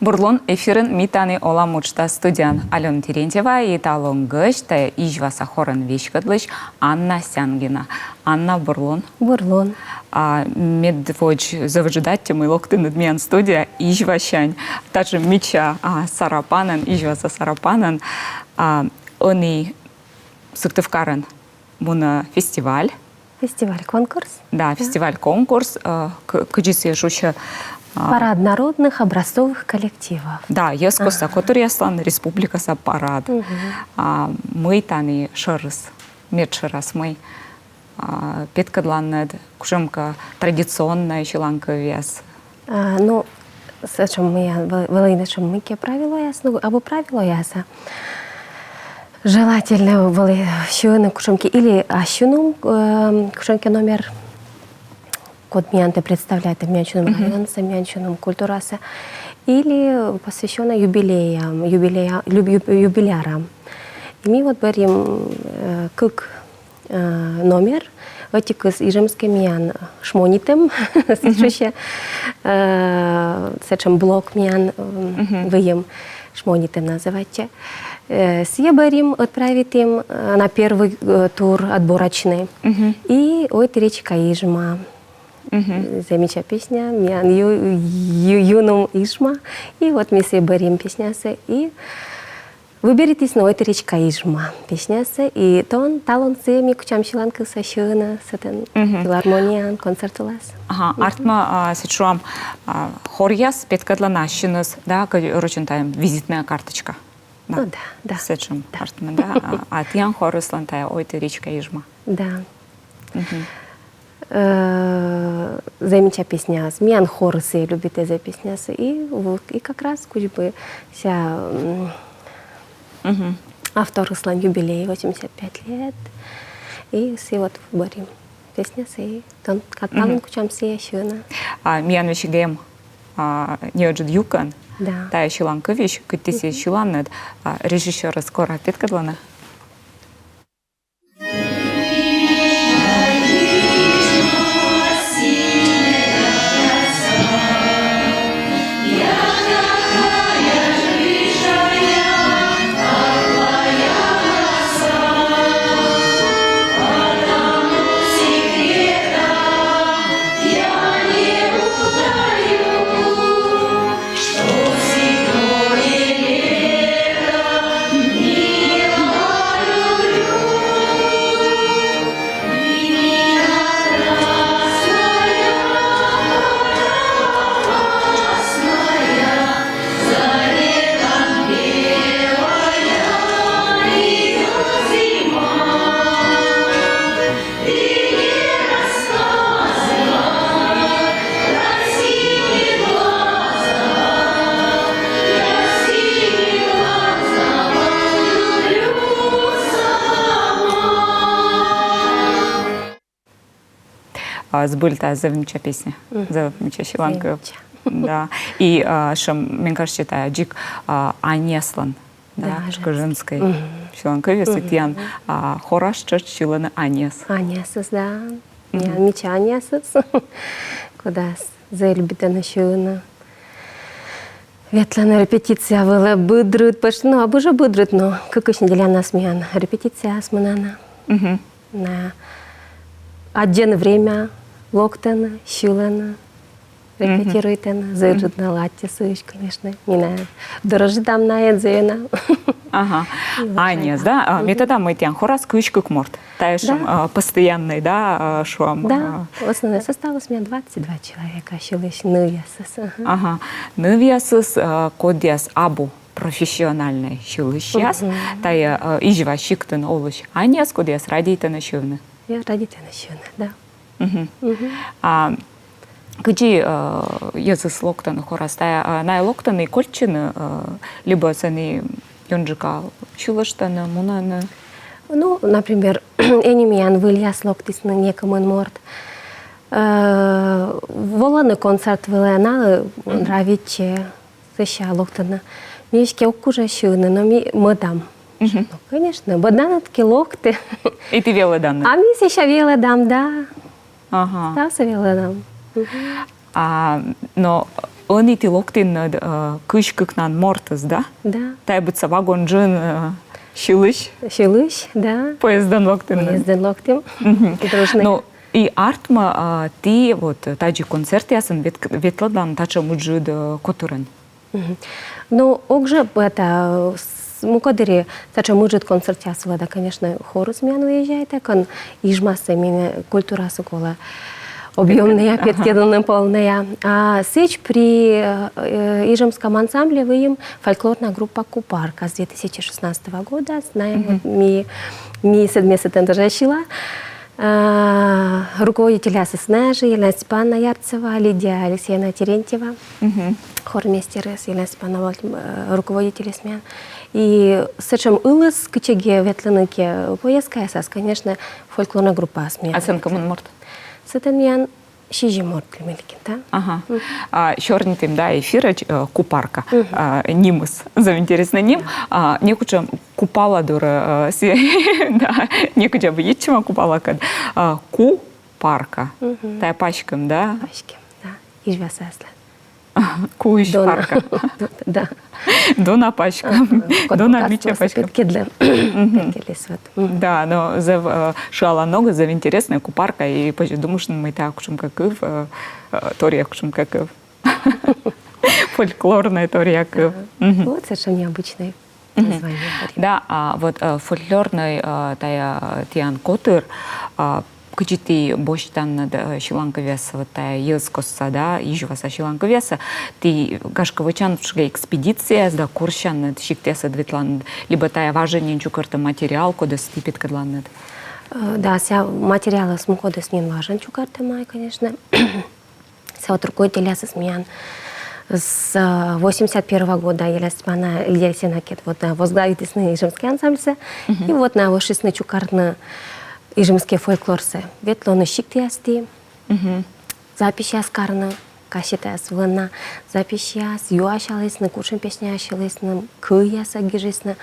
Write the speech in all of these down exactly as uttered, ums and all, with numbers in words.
Бур лун. Эфирын «Ми тані олам» уджтас, студияын Алёна Терентьева и талун гӧсьт — тайӧ Изьваса хорӧн веськӧдлысь Анна Сянгина. Анна, бур лун. Бур лун. А, медводз зэв ыджыд аттьӧ, мый локтінныд миян студияӧ Изьвасянь. Татшӧм мича, а, сарапанӧн, Изьваса сарапанӧн. А, ӧні Сыктывкарын мунӧ фестиваль. Фестиваль-конкурс. Да, фестиваль-конкурс, э, к-, кыдзи сійӧ шусьӧ, а, «Парад народных образцовых коллективов». Да, йӧзкостса котыръяслӧн республикаса парад. А, мый тані шӧрыс, медшӧрас мый, а, петкӧдланныд кутшӧмкӧ традиционнӧй сьыланкывъяс? А, ну, сэтшӧм миян вӧ-, вӧлі нин сэтшӧм мыйкӧ правилояс, ну, абу правилояс, а желательно вӧлі сьывны кутшӧмкӧ или ассьыным, эм, кутшӧмкӧ номер, код миян тэ представляйтӧ, миян сьыным районсӧ, миян сьыным культурасӧ, или посвящённӧ юбилеям, юбилея-, люб-, юб-, юбилярам. И ми вот бӧрйим, э, кык э, номер. Ӧтикыс ижемскӧй миян «Шмонитӧм», сэтшӧм, э, сэтшӧм блок миян, м, выйым, «Шмонитӧм» называйтчӧ. Э, сійӧ бӧрйим отправитім, э, на первый, э, тур отборочный. И «Ой, ты, речка Ижма». Зэв мича песня, миян ю-, ю-, юным Ижма. И вот ми сійӧ бӧрйим песнясӧ. И выберитісны «Ой, ты, речка Ижма» песнясӧ, и тон талун сійӧ ми кутам сьыланкывсӧ сьывны сэтӧн филармонияын концерт вылас. Ага, артмӧ, а, сэтшӧм, а, хоръяс петкӧдлӧны ассьыныс, да, кыдз рочӧн тайӧ визитная карточка. Да. Ну да, да. Сэтшӧм артмӧ, да. А, а тіян хорыслӧн тайӧ «Ой, ты, речка Ижма». Да. Э, зэв мича песняыс. Миян хорыс и любитӧ зэв песнясӧ. И вот, и как раз кыдз бы сэсся, м, авторыслӧн юбилей, восемьдесят пять лет. И сійӧ вот бӧрйим песнясӧ, и тон-, ка-, талун кутам сійӧ сьывны. А, миян весиг эм, а, неыджыд юкӧн. Да. Тайӧ сьыланкывйысь, кыдз ті сійӧс сьыланныд, а, режиссёрыс кора петкӧдлыны. А, збыль, тайӧ зэв мича песня. Зэв мича сьыланкыв. Зэв мича. Да. И, а, сэтшӧм, мен кажется, тайӧ дзик, а, аньяслӧн. Да, да, женскӧй. Женскӧй. Сьыланкывйыс, и тіян, а, хорас тшӧтш сьылӧны аньяс. Аньясыс, да. Мича аньясыс. Кодъяс зэв любитӧны сьывны. Ветлӧны репетиция вылӧ быд рыт, почти, ну, абу жӧ быд рыт, но кыкысь неделянас миян репетицияяс мунӧны. На. Аддзӧны время, локтӧны, сьылӧны, репетируйтӧны. Зэв ыджыд нал аттьӧ сыысь, конечно. Ми на дорожитам на зэв на. Ага. Аньяс, да? А, ме тӧда, мый тіян хорас кызь кык морт. Тайӧ сэтшӧм, а, постояннӧй, да, а, шуам. Да, а, основной составыс миян двадцать два человека, сьылысь нывъясыс. Ага. Нывъясыс, а, кодъяс абу профессиональнӧй сьылысьяс. Тайӧ, а, Изьва сиктын олысь аньяс, кодъяс радейтӧны сьывны. Я радейтӧны сьывны, да. А кыдзи, э, йӧзыс локтӧны хорас? Тайӧ, э, найӧ локтӧны кольччыны, э, либӧ сэні ёнджыка сьылыштӧны, мунӧны? Ну, например, ӧні миян выльяс локтісны некымын морт. Э, волӧны концерт вылӧ, налы нравитчӧ. Сэсся локтӧны. Ми эськӧ ог кужӧ сьывны, но ми мӧдам. Ну, конечно, быдӧннад кӧ локтӧ. И ті велӧданныд? А ми сэсся велӧдам, да. Ага. Ставсӧ велӧдам. А, но Ӧні ті локтінныд, э, кызь кыкнан мортыс, да? Да. Тайӧ быттьӧ вагон джын, э, сьылысь? Сьылысь, да. Поездӧн локтінныд? Поездӧн локтім. Мгм. Дружно. Ну, и артмӧ, а, ті вот, э, тадзи концертъясын вет-, ветлӧдлан татшӧм ыджыд, э, котырӧн. Мгм. Ну, ог жӧ, это, с-, мукӧддырйи татшӧм ыджыд концертъяс вылӧ да, конечно, хорыс миян выезжайтӧ, кӧн Ижмасӧ меным культурасӧ колӧ объёмнӧя, ага, петкӧдлыны полнӧя. А сідз при, э, Ижемском ансамбле выйым фольклорная группа «Купарка» с две тысячи шестнадцатого года. Знаем, мгм, вот ми, ми сэтӧн, ми сэтӧн тоже сьыла. А, руководительясыс нӧшта Елена Степановна Ярцева, Лидия Алексеевна Терентьева, мгм, хормейстерыс, Елена Степановна Владим-, э, руководительыс миян. И сэтшӧм ылыс кытчӧкӧ ветлыны кӧ поездкаясас, конечно, фольклорная группаыс миян. А сэтӧн кымын морт? Сэтӧн миян сизим морт либӧ мыйкӧ, да? Ага. Мгм. А, сёрнитім, да, эфирӧдз, э, «Купарка». Мгм. А, нимыс зэв интереснӧй ним. Да. А, некутшӧм купала дорӧ, э, си-, да, некыдз абу йитчӧма купалакӧд. А, «Купарка». Мгм. Тайӧ паськӧм, да? Паськӧм, да. Изьвасаяслӧн. Кузь парка. Да. Дона паськӧм. Ага. Дона мича паськӧм. Петкӧдлӧ. Мгм. Петкӧдліс вот. Мгм. Да, но зэв, э, шыалан ногыс, зэв интереснӧй, «Купарка», и позьӧ думыштны, мый тайӧ кутшӧмкӧ кыв, э, э, торъя кутшӧмкӧ кыв. Фольклорнӧй торъя кыв. Ага. Мгм. Вот сэтшӧм необычнӧй. Мгм. Название. Да, а вот, э, фольклорнӧй, э, тайӧ, э, тіян котыр, а, кыдзи ті босьтанныд, э, сьыланкывъяссӧ, вот тайӧ йӧзкостса, да, изьваса сьыланкывъяссӧ, ті, гашкӧ, вӧчанныд кутшӧмкӧ экспедицияяс да корсянныд, сиктъясӧ ветланныд, либӧ тайӧ важӧн нин чукӧртӧм материал, кодӧс ті петкӧдланныд? Э, да, сійӧ материалыс мукӧдыс нин важӧн чукӧртӧма, конечно. Сійӧ вот руководительясыс миян с, э, восемьдесят первого года, Елена Степановна, Елена Алексеевна кӧть вот, э, возглавитісны Ижемскӧй ансамбльсӧ. Мгм. И вот найӧ вӧчисны чукӧртны ижемскӧй фольклорсӧ. Ветлӧны сиктъясті, мгм, записьяс карны, кассетаяс вылын на записьяс, юасьлісны, кутшӧм песняяс сьылісны, кыйяссӧ гижисны.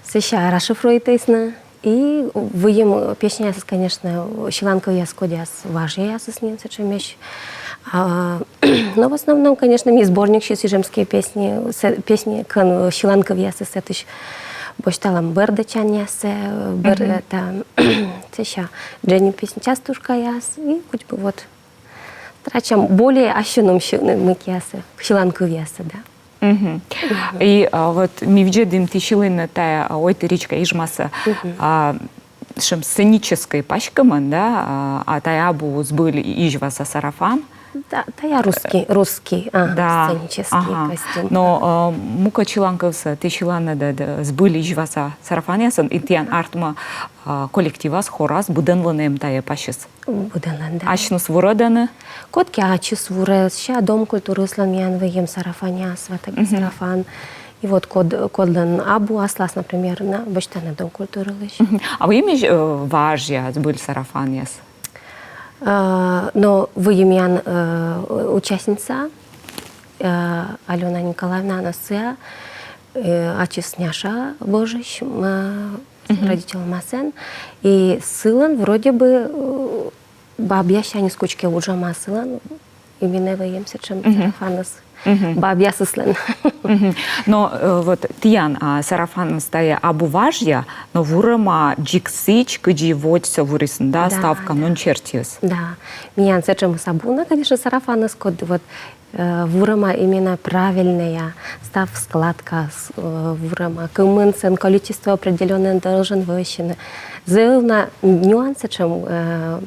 Сэсся расшифруйтісны. И выйым песняясыс, конечно, сьыланкывъяс, кодъяс важъяясыс нин сэтшӧмӧсь. А, но в основном, конечно, ми сборниксьыс «Ижемские песни», сэ-, песни, кӧн сьыланкывъясыс, сэтысь босьталам бӧрдӧдчанъяссӧ, бӧр-, мгм, это, сэсся дженьыд песня, частушкаяс, и кыдз бы вот. Старайтчам более ассьыным сьы-, мыйкӧяссӧ, сьыланкывъяссӧ, да. Мгм. И, а, вот ми видзӧдім, ті сьылінныд тайӧ, а, «Ой ты, речка Ижмаса», мгм, а, сэтшӧм сценическӧй паськӧмӧн, да, а, а тайӧ абу збыль изьваса сарафан. Да, тайӧ русский, русский, а, да, сценический, ага, костюм. Но, а, мукӧд сьыланкывсӧ ті сьыланныд, да, да, збыль изьваса сарафанъясӧн, и тіян артмӧ, а, коллективас, хорас быдӧнлӧн эм тайӧ пасьыс. Быдӧнлӧн, да. Асьныс вурӧдӧны? Кодкӧ ачыс вурӧ, сэсся Дом культурыыслӧн миян выйым сарафанъяс, вот такой, мгм, сарафан. И вот код-, кодлӧн абу аслас, например, на, босьтӧны Дом культурылысь. Мгм. А выйым, э, важъя збыль сарафанъяс? Э, но выйым миян, э, участница, э, Алёна Николаевна, ӧні сійӧ, э, ачыс няша вожысь, м, э, мгм, родительлӧн масан. И сылӧн вроде бы, э, бабъяссяньыс кутшӧмкӧ уджӧма сылӧн, именно выйым сэтшӧм, мгм, сарафаныс. Мгм. Бабъясыслӧн. Мгм. Но, э, вот тіян, а, сарафаныс тайӧ абу важъя, но вурӧма дзик сідз, кыдзи водзсӧ вурисны, да, да, став канон, да, чертиыс. Да. Миян сэтшӧмыс абу на, конечно, сарафаныс, код вот, э, вурӧма именно правильнӧя, став складка, с-, э, вурӧма, кымын сэн количество определённӧй должен вӧчны. Зэв на нюанс сэтшӧм, э,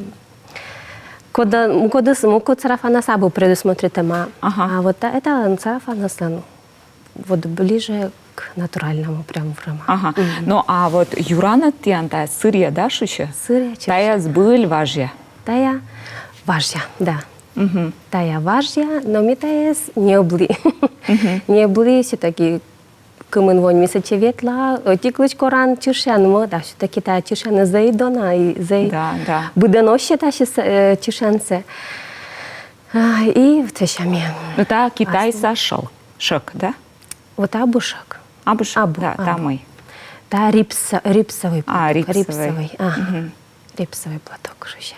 Кода, мукӧдыс, мукӧд сарафанас абу предусмотритӧма. Ага. А вот та-, эталӧн сарафаныслӧн вот ближе к натуральному прям вурӧма. Ага. Мгм. Ну, а вот юранӧй тіян тайӧ сырья, да, шусьӧ? Сырья, честно. Тайӧ збыль важъя? Тайӧ важъя, да. Мгм. Тайӧ важъя, но ми тайӧс не ӧблі. Мгм. Не ӧблі, всё-таки кымын во нин ми сэтчӧ ветлам, ӧтиклысь коран чышъянмӧ, да, всё-таки тайӧ чышъяныс зэй дона и зэй. Да, да. Быдӧн оз сет ассьыс, э, чышъянсӧ. А, и вот ещё ми. Ну, тайӧ китайса шӧк, шӧк, да? Вот абу шӧк. Абу шӧк, абу, да, абу. Тайӧ мый? Тайӧ рипсо-, рипсовый платок. А, рипсовый. Рипсовый, ага. Мгм. Рипсовый платок шусьӧ.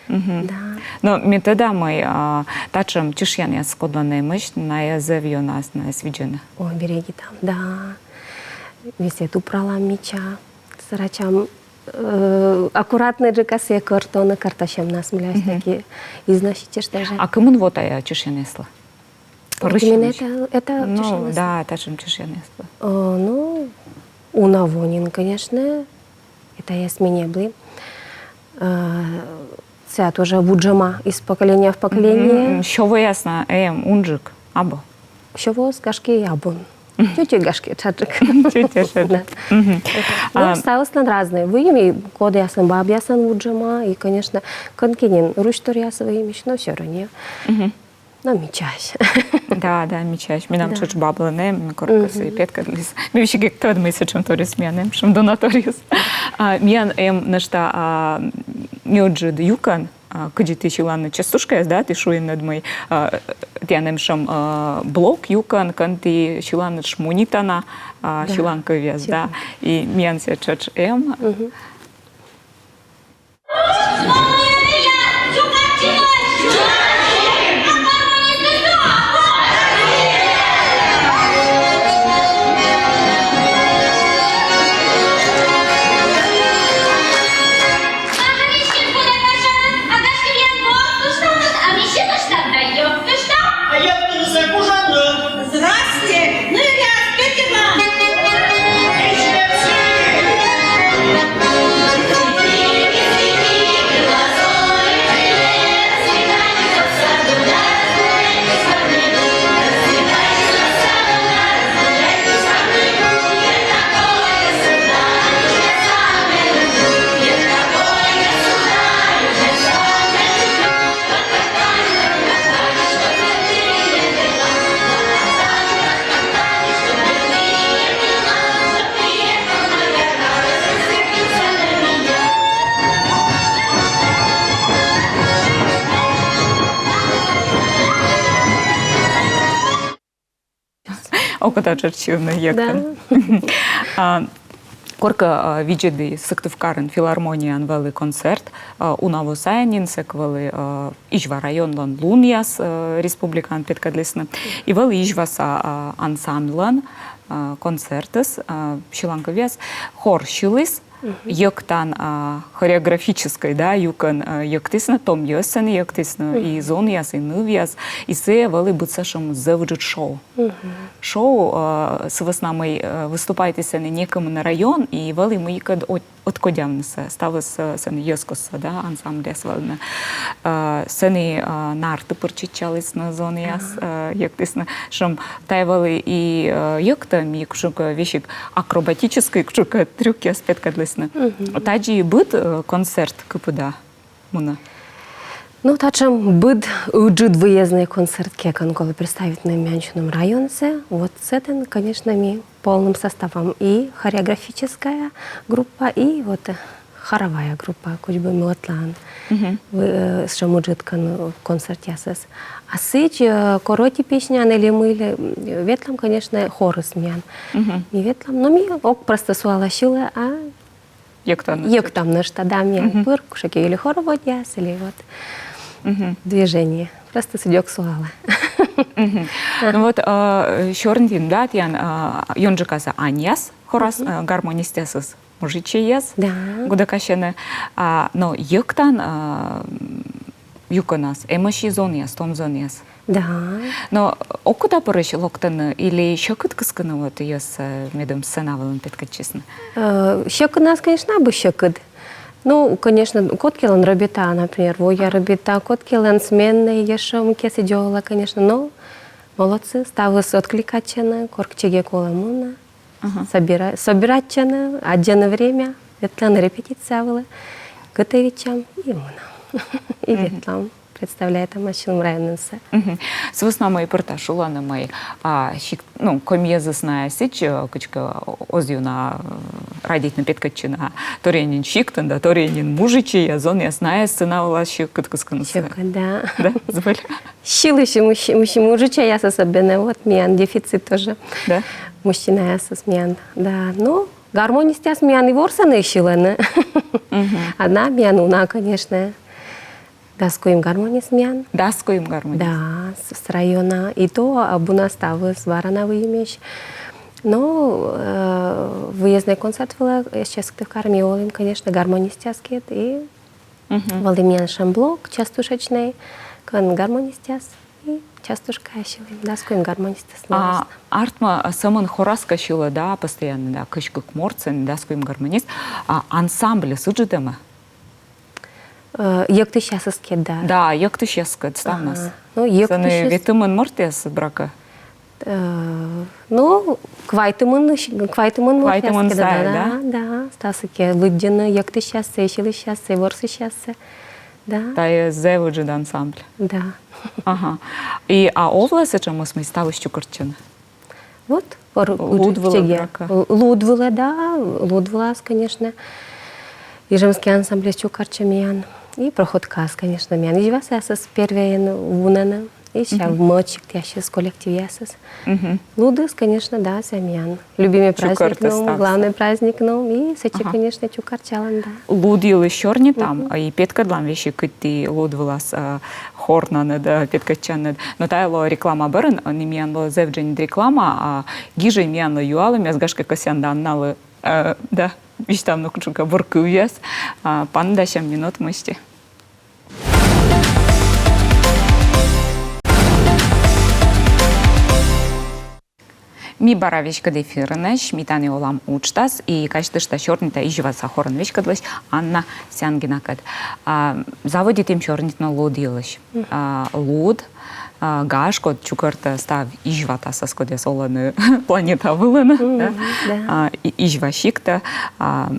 Да. Но ме тӧда, мый, а, татшӧм чышъянъяс кодлӧн эмӧсь, найӧ зэв ёнасӧ, найӧс видзӧны. О, берегитам, да. Весет упралам мича. Срачам, э, аккуратнӧйджыкасӧ кӧртӧны, кӧртасьӧмнас миянӧс таки износитчыштӧ жӧ. А кымын во тайӧ чышъянъяслы? Рыщинӧсь. Это, это... Ну, чышъянъяслы. Да, татшӧм чышъянъяслы. Э, ну, уна во нин, конечно, это я смене были. Э, сія тоже вуджӧма из поколения в поколение. Сё вояс на эм унджык абу? Сё вояс, гашкӧ, и абу. Чуть-чуть, гашкӧ, тшаджык. Чуть-чуть тшаджык. Да. Ну, ставыслӧн разнӧй. Выйым и кодъяслӧн, бабъяслӧн вуджӧма, и, конечно, кӧнкӧ нин русьторъяс выйымысь, но всё равно. Но мичаӧсь. Да, да, мичаӧсь. Менам тшӧтш баблӧн эм, ме коркӧ сійӧс петкӧдлі. Ме весиг эг тӧд, мый сэтшӧм торйыс миян эм, сэтшӧм дона торйыс. А, миян эм нӧшта, а, неыджыд юкӧн, а, кыдзи ті сьыланныд частушкаяс, да, ті шуинныд, мый, а, тіян эм сэтшӧм, а, блок юкӧн, кӧн ті сьыланныд шмонитана, а, сьыланкывъяс, да. И миян сійӧ тшӧтш эм. Здрасте! Ну, я петь вам! Окота тшӧтш сьывны йӧктыны. Да. А, коркӧ, а, видзӧді, Сыктывкарын филармонияын вӧлі концерт, а, уна во сайын нин, сэк вӧлі, а, Изьва районлӧн лунъяс, а, республикаын петкӧдлісны. И вӧлі Изьваса, а, ансамбльлӧн, а, концертыс, а, сьыланкывъяс, хор сьыліс, йӧктан, а, хореографическӧй, да, юкӧн, а, йӧктісны, том йӧзыс сэні йӧктісны, и зонъяс, и нывъяс, и сійӧ вӧлі быдсяма зэв ыджыд шоу. Шоу, а, сы вӧсна мый, а, выступайтіс сэні некымын район, и вӧлі мыйкӧ ӧт-, ӧткодявнысӧ, ставыс, а, сэні йӧзкостса, да, ансамбльяс вӧліны. А, сэні, а, нарты пыр чеччалісны зонъяс, а, йӧктісны. Сэтшӧм тайӧ вӧлі и, а, йӧктӧм, и кутшӧмкӧ весиг акробатическӧй кутшӧмкӧ трюкъяс петкӧдлісны. Тадзи быд, э, концерт кыпыда мунӧ? Ну, татшӧм быд ыджыд выезднӧй концерт кӧ, кӧн колӧ представитны миян сэтшӧм районсӧ. Вот сэтӧн, конечно, ми полным составом и хореографическая группа, и вот, э, хоровая группа, кыдз бы ми ӧтлаын. Вы-, э, сэтшӧм ыджыд кӧн концертъясыс. А сідз, э, кор ӧти песняӧн или мый ли, м, ветлам, конечно, хорыс миян. Ми ветлам, но ми ог просто суала сьылӧ, а йӧктам нӧшта. Йӧктам нӧшта, да, миян пыр кутшӧмкӧ или хороводъяс, или вот движение. Просто сідз ог суала. Ну вот, а, сёрнитім, да, тіян, а, ёнджыкасӧ аньяс хорас, а, гармонистъясыс мужичӧйяс. Да. Гудӧкасьӧны. А, но йӧктан, а, м, юкӧнас эмӧсь и зонъяс, том зонъяс. Да. Но окотапырысь локтӧны или сьӧкыд кыскыны вот йӧзсӧ, э, медым сцена вылын петкӧдчисны? Э, сьӧкыднас, конечно, абу сьӧкыд. Ну, конечно, кодкӧлӧн рӧбита, например, воя рӧбита, кодкӧлӧн сменнӧй, ещӧ мыйкӧ сідз олӧ, конечно, но молодцы, ставыс откликайтчӧны, кор кытчӧкӧ колӧ мунны. Собира-, собирайтчӧны, аддзӧны время, ветлӧны репетиция вылӧ, готовитчам и мунам. И ветлам, представляйтам Асьным районсӧ. Сы вӧсна мый пыр тай шулӧны, мый, а, сикт-, ну, коми йӧзыс найӧ сідз, э, кыдзкӧ оз ёна, э, радейтны, петкӧдчыны, а торйӧн нин сиктын да торйӧн нин мужичӧй, а зонъяс найӧ сцена вылас сьӧкыд кыскынысӧ. Сьӧкыд, да. Да, збыль. Сьылысь мужи-, мужи-, мужичӧйяс особенно, вот миян дефицит тоже. Да? Мужчинаясыс миян, да. Ну, гармонистъяс миян и ворсӧны, и сьылӧны. Одна миян уна, конечно. Дас куим гармонист миян. Дас куим гармонист. Да, с, с района. И то абу на ставыс, вара на выйымесь. Но э, выездной концерт вылӧ, э, Сыктывкарӧ ми волім, конечно, гармонистъяскӧд. И вӧлі миян сэтшӧм блок частушечнӧй, кӧн гармонистъяс и частушкаяс сьылім. Дас куим гармонистъяс. А, артмӧ, сӧмын хорас кӧ сьылӧ, да, постоянно, да, кызь кык морт, сэні дас куим гармонист. А ансамбльыс ыджыд эм-ӧ? Э, йӧктысьясыскӧд, да. Да, йӧктысьяскӧд ставнас. Ага. Ну, йӧктысьяс. Сэні ветымын мортъяс, буракӧ? Э, ну, квайтымын, квайтымын мортъяскӧд, да, да, да. Ставсӧ кӧ лыддьыны, йӧктысьяссӧ, сьылысьяссӧ, ворсысьяссӧ. Да. Тайӧ зэв ыджыд ансамбль. Да. Ага. И а овлӧ сэтшӧмыс, мый ставыс чукӧртчӧны? Вот, луд вылӧ, буракӧ. Луд вылӧ, да, луд вылас, конечно. Ижемский ансамбльыс чукӧртчӧ миян. И проходкаыс, конечно, миян. Изьвасаясыс первойын вунӧны. И сэсся мӧд сиктъясысь коллективъясыс. Лудыс, конечно, да, сійӧ миян любимый праздник, ну, главный праздник, ну, и сэтчӧ, конечно, чукӧртчалам, да. Луд йылысь сёрнитам, и петкӧдлам весиг, кыдзи ті луд вылас хорнанныд, петкӧдчанныд. Но тайӧ лоӧ реклама бӧрын, ӧні миян лоӧ зэв дженьыд реклама, а гижӧй миянлы юалӧмъяс, гашкӧ, кӧсъян да налы, да, висьтавны кутшӧмкӧ бур кывъяс. Паныдасям минут мысти. Ми бара веськыд эфирынӧсь, «Ми тані олам» уджтас, и казьтышта, сёрнита Изьваса хорӧн веськӧдлысь Анна Сянгинакӧд. А, заводитім сёрнитны луд йылысь. А, луд, а, гашкӧ, чукӧртӧ став изьватасӧс, кодъяс олӧны планета вылын, да? А, Изьва сиктӧ, а,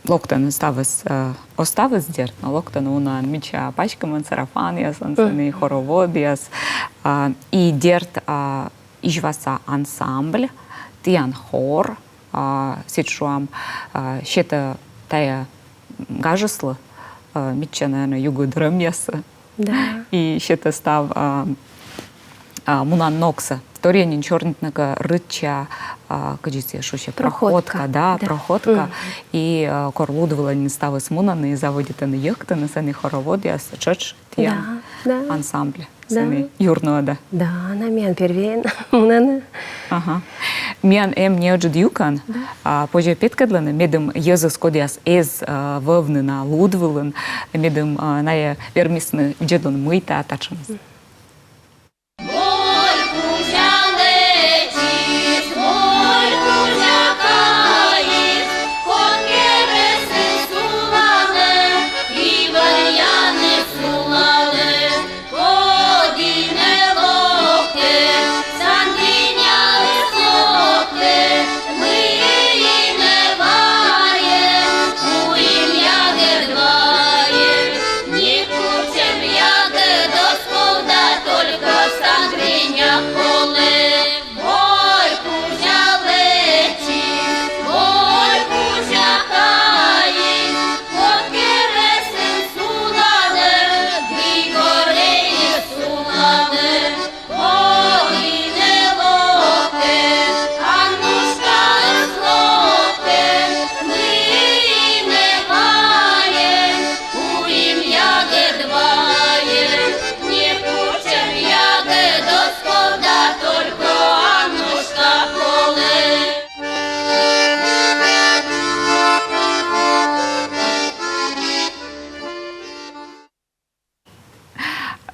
локтӧны ставыс, а, оз ставыс, дерт, но локтӧны унаӧн мича паськӧмӧн, сарафанъясӧн, сэні хороводъяс. А, и дерт, а, Изьваса ансамбль, тіян хор, а, сідз шуам, а, сетӧ тайӧ гажыслы, а, мича, наверно, югыд рӧмъяссӧ. Да. И сетӧ став, а, а, мунан ногсӧ. Торъя нин сёрнитны кӧ рытча, а, кыдзи сійӧ шусьӧ, проходка, да, проходка. И, а, кор луд вылӧ нин ставыс мунӧны и заводитӧны йӧктыны, сэні хороводъяс, тшӧтш тіян ансамбль. Сэні юрнуӧдӧ. Да, на миян первойын мунӧны. Ага. Миян эм неыджыд юкӧн, а, позьӧ петкӧдлыны, медым йӧзыс, кодъяс эз, а, вӧвны на луд вылын, медым, а, найӧ вермисны видзӧдлыны, мый тайӧ татшӧмыс.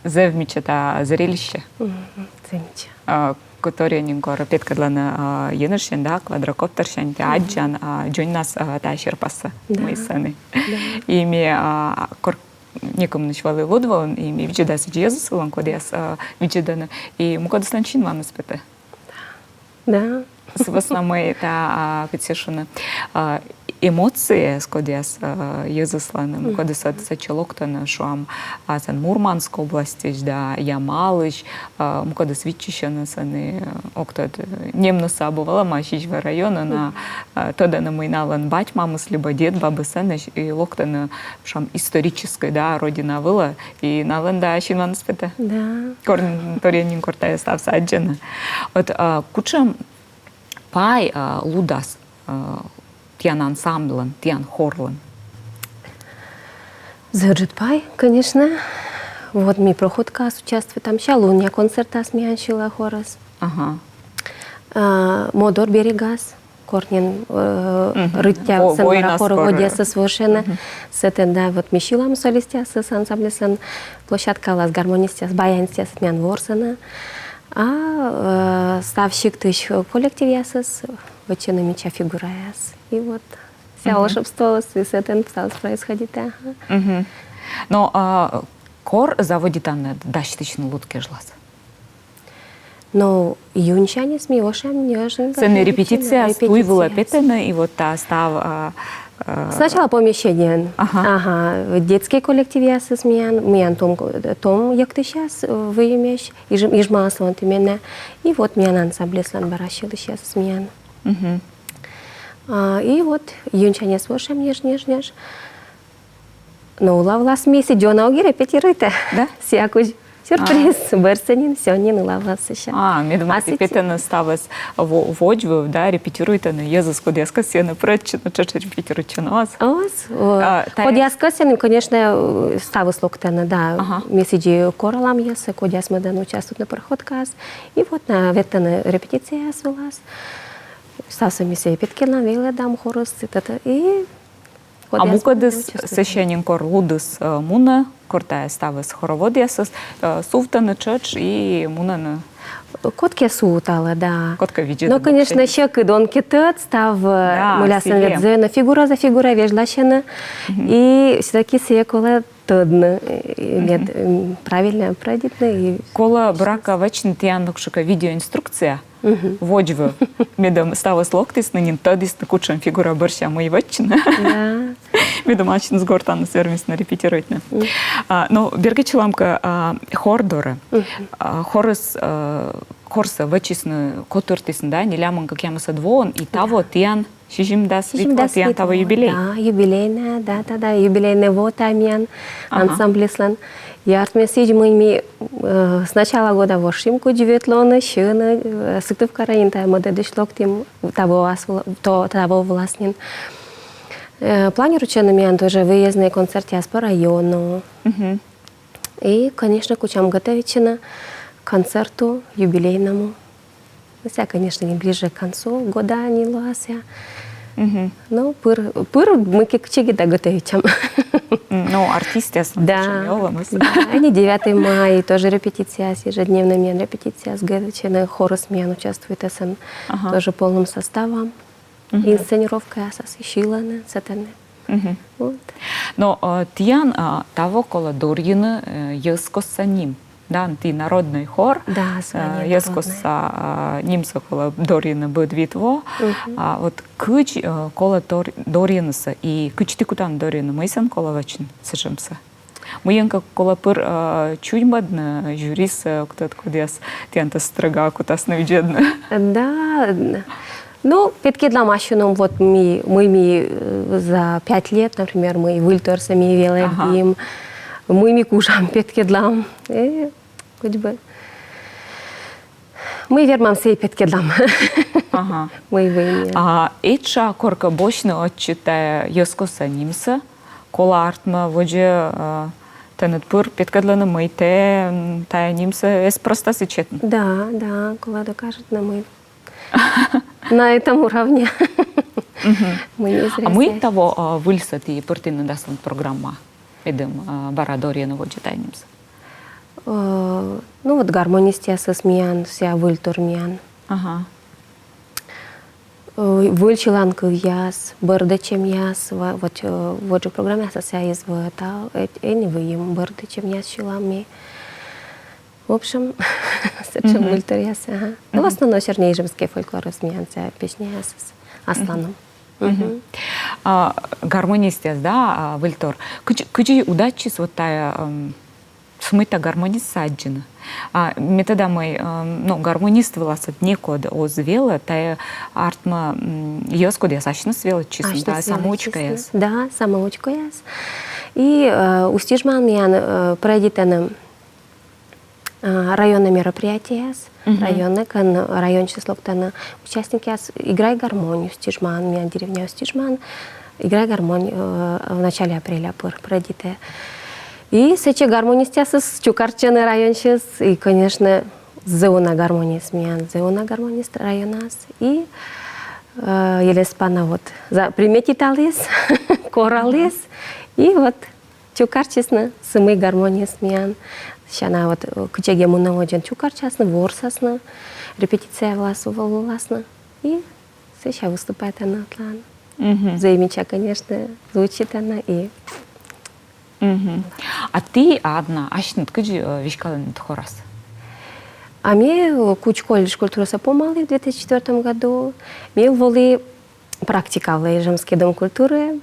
Зэв мича тайӧ зрелище. Мгм, зэв мича. А, кор торъя нин кор петкӧдлӧны, а, енэжсянь да квадрокоптерсянь, тэ аддзан, а, дзоньнас, а, тайӧ серпассӧ, да, мый сэні. Да. И ме, а, кор некымынысь вӧлі луд вылын, и ме видзӧда сэтшӧм йӧзыслӧн, кодъяс, а, видзӧдӧны, и мукӧдыслӧн синманыс петӧ. Да. Сы вӧсна мый тайӧ, а, кыдз шуны, а, эмоцияяс, кодъяс, а, йӧзыслӧн, мгм, мукӧдыс ӧд сэтчӧ локтӧны, шуам, а, сэн Мурманск областьысь да Ямалысь, а, мукӧдыс виччысьӧны сэні, ог тӧд, э, немнӧсӧ абу вӧлӧма, Изьва районын, а, мгм, а, тӧдӧны, мый налӧн бать-мамыс либӧ дед-бабыс сэні, и локтӧны, шуам, историческӧй, да, родина вылӧ, и налӧн да синманыс петӧ. Да. Кор нин, торъя нин кор тайӧ ставсӧ аддзӧны. Вот, а, кутшӧм пай, а, лудас, а, тіян ансамбльлӧн, тіян хорлӧн? Зэв ыджыд пай, конечно. Вот ми проходкаас участвуйтам, сэсся лунъя концертас миян сьылӧ хорыс. Ага. А, Модор берегас, кор нин, э, Мгм. рытъя Во-, сӧмын воинас хороводъясыс кор. вошӧны. Сэтӧн да, вот ми сьылам солистъясыс, ансамбльяслӧн площадка вылас, гармонистъяс, баянистъяс миян ворсӧны. А, э, став сиктысь коллективъясыс вӧчӧны мича фигураяс. И вот сэсся волшебствоыс, и сэтӧн ставыс происходитӧ. Ага. Мгм. Но а, кор заводитанныд дасьтысьны луд кежлас? Но июньсяньыс ми ошам нёжнин. Сэні репетицияяс туй вылӧ петӧны, и вот та став... а, а, Сначала помещениеын. Ага. Ага. Детский коллективъясыс миян, миян том, том йӧктысьяс, э, выйымӧсь, Иж-, Ижмаыслӧн именно. И вот миян ансамбльыслӧн бара сьылысьясыс миян. Мгм. А, и вот июньсяньыс ошам нёж, нёж, нёж. Но Улавлас ми сідз ёна ог и репетируйтӧ. Да? Сійӧ кыдз сюрприз, бӧрсӧ нин, сёйӧн нин Улавлас ещё. А, медым ті петӧны ставыс во-, водзвыв, да, репетируйтӧны, йӧзыс, кодъяскӧд сійӧн прӧччӧны, тшӧтш репетируйтчӧны оз? Оз, о, а, кодъяскӧд сійӧн, конечно, э, ставыс локтӧны, да. Ага. Ми сідзи коралам йӧзсӧ, кодъяс мӧдӧны участвуйтны проходкаас. И вот на ветлӧны репетицияяс вылас. Ставсӧ ми сійӧ петкӧдлам, велӧдам хорыс, и тата, и А мукӧдыс, сэтшӧм нин, кор лудыс, э, мунӧ, кор тайӧ ставыс хороводъясыс, э, сувтӧны тшӧтш и мунӧны. Кодкӧ сувталӧ, да. Кодкӧ видзӧдӧ. Но, конечно, сьӧкыд, он кӧ тӧд став, э, да, мыйла сійӧ вед зэв ёна, фигура за фигурой вежласьӧны. Мгм. И всё-таки сійӧ колӧ тӧдны, э, мед, м, правильно пройдитны. И колӧ, буракӧ, вӧчны тіян, ну, кутшӧмкӧ видеоинструкция. Мгм. Водзвыв. Медым ставыс локтісны нин, тӧдісны, кутшӧм фигура бӧрся мый вӧчны. Да. Медым асьныс гортаныс вермисны репетируйтны. Мгм. А, но бергӧдчылам кӧ, а, хор дорӧ. Мгм. А, хорыс, а, хорсӧ вӧчисны, котыртісны, да, нелямын кӧкъямысӧд воын, и таво тіян сизимдас вит во, сизимдас вит во, тіян таво юбилей. Да, юбилейнӧй, да, да, да, юбилейнӧй во тайӧ миян ансамбльыслӧн. И артмӧ сідз, мый ми, э, с начала года вошим, кыдз ветлӧны, сьывны, э, Сыктывкарӧ нин тайӧ мӧдӧдысь локтім, таво ас вла-, то, таво вылас нин. Э, планируйтчӧны миян тоже выезднӧй концертъяс по району. Мгм. И, конечно, кутшӧм готовитчӧны к концерту юбилейному. Ну, сійӧ, конечно, нин ближе к концу года нин лоас сійӧ. Мгм. Но пыр, пыр мыйкӧ кытчӧкӧ да готовитчам. М, но артистъяслӧн, да, сэтшӧм олӧмыс. Да, и девятый май тоже репетицияяс, ежедневнӧй миян репетицияяс, готовитчӧны, хорыс миян участвуйтӧ сэтӧн, ага, тоже полным составом. Мгм. Инсценировкаясас сьылӧны, сэтӧн. Мгм. Вот. Но, э, тіян, а, таво колӧ дорйыны, э, йӧзкостса ним. Да, ті народнӧй хор. Да, э, свой народнӧй. Йӧзкостса, а, нимсӧ колӧ дорйыны быд вит во. Мгм. А вот кыдз, э, колӧ дор-, дорйынысӧ, и кыдз ті кутанныд дорйыны, мый сэтшӧм колӧ вӧчны сэтшӧмсӧ? Мыйӧн кӧ колӧ пыр, э, чуймӧдны жюрисӧ, э, кодъяс, кодъяс тіянтӧ стрӧга кутасны видзӧдны. Да, ну, петкӧдлам ассьыным, вот ми, мый ми, э, за пять лет, например, мый выльторсӧ ми велӧдім, ага, мый ми кужам, петкӧдлам. Э, кыдз бы. Мый вермам, сійӧ петкӧдлам. Ага. Мый, мый. А этша коркӧ босьтны ӧтчыд тайӧ йӧзкостса нимсӧ, колӧ артмӧ водзӧ, э, тэныд пыр петкӧдлыны, мый тэ, м, тайӧ нимсӧ эз прӧста сэтчӧ сетны. Да, да, колӧ докажитны, мый на этом уровне. Мгм. Мый эз зря. А мый таво, а, выльсӧ ті пыртінныд аслад программаӧ, медым, а, бара дорйыны водзӧ тайӧ нимсӧ? Э, ну вот гармонистъясыс миян, сійӧ выльтор миян. Ага. Э, выль сьыланкывъяс, бӧрдӧдчӧмъяс, ва-, вот, э, водзджык программаясас сійӧ эз вӧв, та, э, ӧні выйым бӧрдӧдчӧмъяс сьылам ми. В общем, сэтшӧм выльторъяс, ага. Ну, в основном чернигижский фольклорыс миян, сійӧ песняясыс асланым. Мгм. А, гармонистъяс, да, а, выльтор. Кыдз-, кыдзи удайтчис вот тайӧ, м, сымында гармонистсӧ аддзыны. А, ме тӧда, мый, м, ну, гармонист вылас ӧд некод оз велӧд, тайӧ артмӧ, м, йӧз, кодъяс асьныс велӧдчисны, да, самоучкаяс. Да, самоучкаяс. И, э, Усть-Ижмаын миян, э, пройдитӧны, э, районнӧй мероприятиеяс, районнӧй, кӧн районсьыс локтӧны участникъяс, «Играй гармонь» Усть-Ижмаын, миян деревня Усть-Ижмаын, «Играй гармонь», э, в начале апреля пыр пройдитӧ. И сэтчӧ гармонистъясыс чукӧртчӧны районсьыс, и, конечно, зэв уна гармонист миян, зэв уна гармонист районас. И э, Елена Степановна вот заприметиталіс, кораліс, и вот чукӧртчисны, сымында гармонист миян. Сяна вот, э, кытчӧкӧ мунны водзын чукӧртчасны, ворсасны, репетиция вылас вӧласны. И сэсся выступайтӧны ӧтлаын. Мгм. Зэв мича, конечно, звучитӧны и Мгм. А ті, Анна, асьныд кыдзи, э, веськалінныд хорас? А ме, э, Куч колледж культураса помалі в две тысячи четвёртом году. Ме вӧлі практика вылӧ Ижемскӧй дом культуры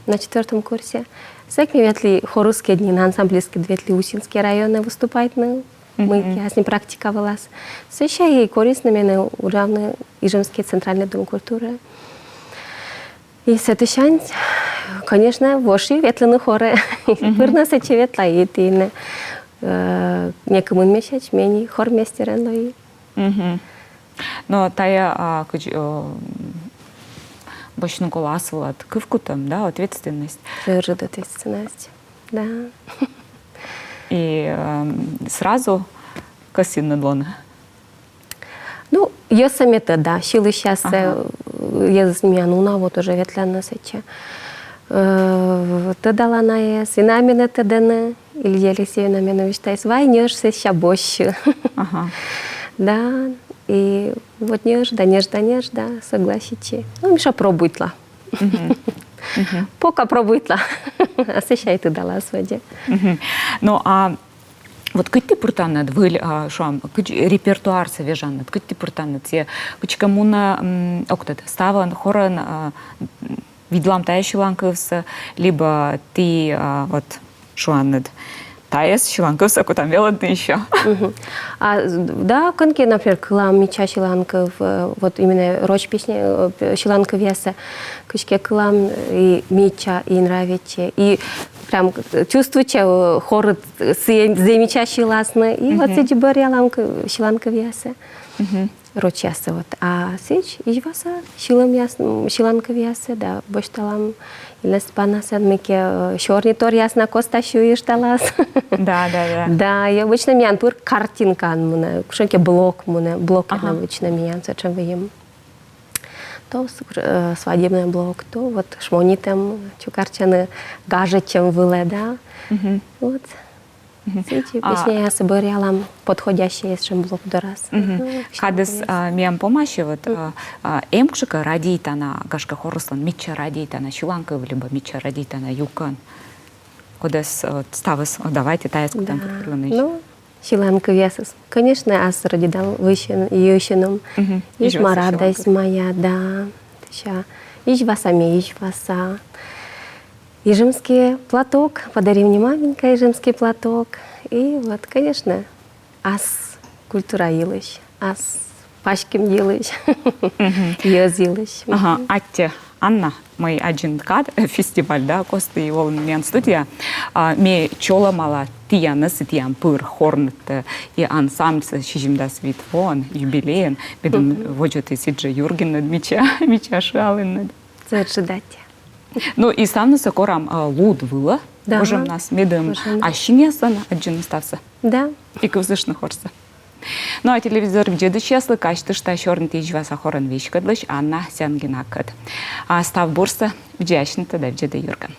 на четвёртом курсе. Сэк ме ветлі хорыскӧд нин, ансамбльыскӧд ветлі Усинскӧй районӧ выступайтны. Мгм. Мыйкӧ аслам практика вылас. Сэсся и корисны менӧ уджавны Ижемскӧй центральнӧй дом культуры. И сэтысянь, конечно, воши ветлыны хорӧ. Мгм. Пыр на сэтчӧ ветла, и ті нин, э, некымын месяц ме нин хормейстерӧн лои. Мгм. Но тайӧ, а, кыдз, э, босьтны колӧ ас вылад кывкутӧм, да, ответственность. Тшӧтш ответственность, да. И, эм, сразу кӧсйинныд лоны? Ну, йӧзсӧ ме тӧда, сьылысьяссӧ, ага, э, йӧзыс миян уна вот уже ветлӧны сэтчӧ. Э, тӧдала найӧс, и найӧ менӧ тӧдӧны, и Лидия Алексеевна меным висьталіс: «Вай, ньӧжсӧ сэсся босьт». Ага. Да, и вот ньӧжда, ньӧжда, ньӧжда, согласитчи. Ну, мися, пробуйтла. Мгм. Мгм. Пока пробуйтла. А сэсся и тыдалас водзӧ. Мгм. Ну, а вот кыдз ті пыртанныд выль, а, шуам, кыдз репертуарсӧ вежанныд, кыдз ті пыртанныд, сійӧ кыдзкӧ мунӧ, м, ог тӧд, ставӧн, хорӧн, а, видлам тайӧ сьыланкывсӧ, либӧ ті, а, вот, шуанныд: «Тайӧ сьыланкывсӧ кутам велӧдны ещё». Мгм. А, да, кӧнкӧ, например, кылам мича сьыланкыв, э, вот именно роч песня, э, сьыланкывъяссӧ, кыдзкӧ кылам, и мича, и нравитчӧ, и прям, э, чувствуйтчӧ, э, хорыс, э, зэв мича сьыласны, и вот сідзи бӧръялам кы-, сьыланкывъяссӧ. Мгм. Рочьясӧ вот. А сідз Изьваса сьыланкывъясӧ, да, босьталам Елена Степановнаӧс, мыйкӧ, э, сёрниторъяснас костас сюйышталас. Да, да, да. Да, и обычно миян пыр картинкаӧн мунӧ, кутшӧмкӧ блок мунӧ, блокӧн обычно миян сэтшӧм выйым. То с-, э, свадебный блок, то вот шмонитӧм, чукӧртчӧны гажӧдчӧм вылӧ, да. Мгм. Вот. Мгм. Сэтчӧ песняяссӧ бӧръялам подходящий сэтшӧм блок дорас. Мгм. Мгм. Кадыс, а, миян помасьӧ, вот, а, а, эм кутшӧмкӧ радейтана, гашкӧ, хорыслӧн мича радейтана сьыланкыв либӧ мича радейтана юкӧн, кодӧс, вот, ставыс: «О, давайте тайӧс кутам пыр кырлыны». Ну, сьыланкывъясыс, конечно, ас рӧдидам йӧвсьыным. Мгм. «Изьва радость моя», да. Сэсся «Изьваса ме, Изьваса». «Ижемский платок», «Подари мне, маменька, ижемский платок». И вот, конечно, ас культура йылысь, ас паськӧм йылысь, йӧз йылысь. Ага, аттьӧ, Анна, мый аддзин кад, э, фестиваль, да, кості и волін миян студияӧ. А, ме чолӧмала тіянӧс и тіян пыр хорнытӧ и ансамбльсӧ сизимдас вит воӧн, юбилейӧн, медым водзӧ ті сідзжӧ юргинныд, мича, мича шыалінныд. Тшӧтш да аттьӧ. Ну, и ставнысӧ корам, а, луд вылӧ. Да. Гожӧмнас, медым ассьынъясӧн аддзыны ставсӧ. Да. И кывзыштны хорсӧ. Ну, а телевизор видзӧдысьяслы казьтышта сёрнитны Изьваса хорӧн веськӧдлысь Анна Сянгинакӧд. А став бурсӧ, видзӧй асьнытӧ да видзӧдӧй «Юрган».